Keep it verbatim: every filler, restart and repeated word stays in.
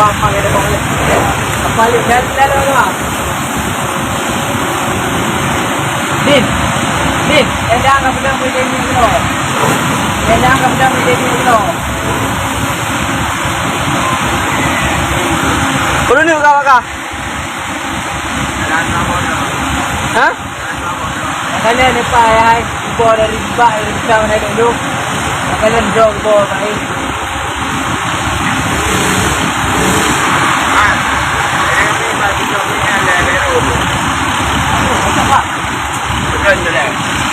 Apa dia buat? Apa dia jalan-jalan lah? Din, Din, endang ka peudong meudeh nyoe. Endang ka peudong meudeh nyoe. Ulôn yuk ka, ka. Ha? Makanya ni, Pak, ya, hai. Ibu dari Pak, dari Pak, dari dulu. Makanya jauh ibu, Pak, eh. Ah, ini Pak, kita punya ada, ada. Betul, betul.